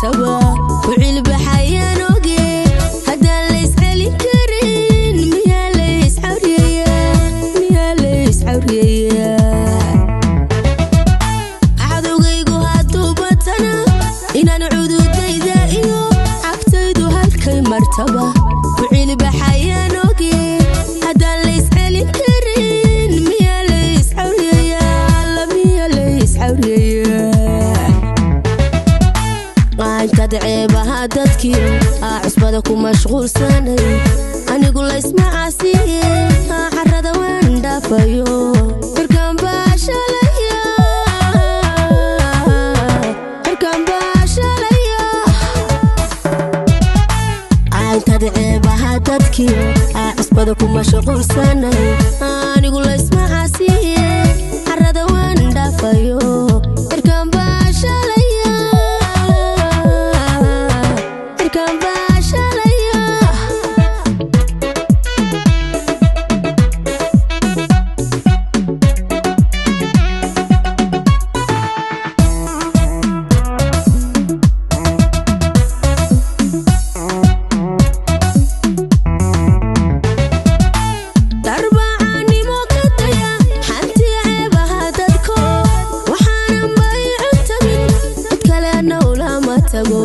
Martaba ku cilbaxayaan oge, haddaan layscelin karin, miyaa layscawriyayaa? Miyaa layscawriyayaa? Cadowgaygu hadduu batana, inaan cududayda iyo cagtaydu halkay martaba ku cilbaxayaan oge, haddaan layscelin karin, miyaa layscawriyayaa? Alla, miyaa layscawriyayaa? Qaantaad ceebaha dadkiyo aa cusbada ku mashquulsanay, anigu laysma caasiye, aa carrada waan dhaafayo, cirkaan baa shalaya, cirkaan baa shalaya. Cayntaad ceebaha dadkiyo aa cusbada ku mashquulsanay, anigu laysma caasiye, carrada waan dhaafayo, cirkaan baa shalaya, cirkaan baa shalaya. Darbacanimo ka daya xantii ceebaha dadko, waxaanan bay cuntamin, cid kalena ulama tago.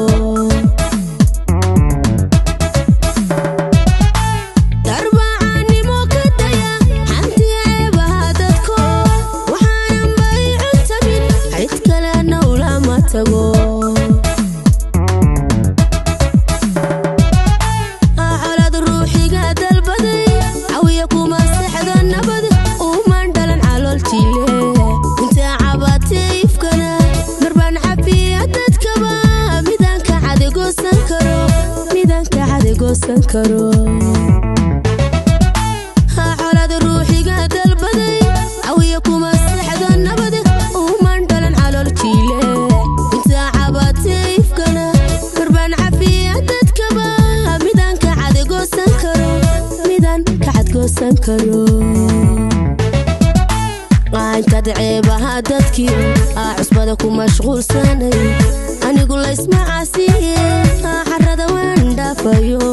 Darbacanimo ka daya xantii ceebaha dadko, waxaanan bay cuntamin, cid kalena ulama tago. Colad ruuxiga dalbaday cawiya kuma sexda nabad, uman dhalan calool jile intaa cabatay ifkana, marbaan cafiya dadkaba, midaan ka cadigoosan karo, midaan ka cadigoosan karo. Colad ruuxiga dalbaday cawiya kuma sexda nabad, uman dhalan calool jile intaa cabatay ifkana, marbaan cafiya dadkaba, midaan ka cadigoosan karo, midaan ka cadgoosan karo. Qaantaad ceebaha dadkiyo aa cusbada ku mashquulsanay, anigu laysma caasiye, aa carrada waan dhaafayo.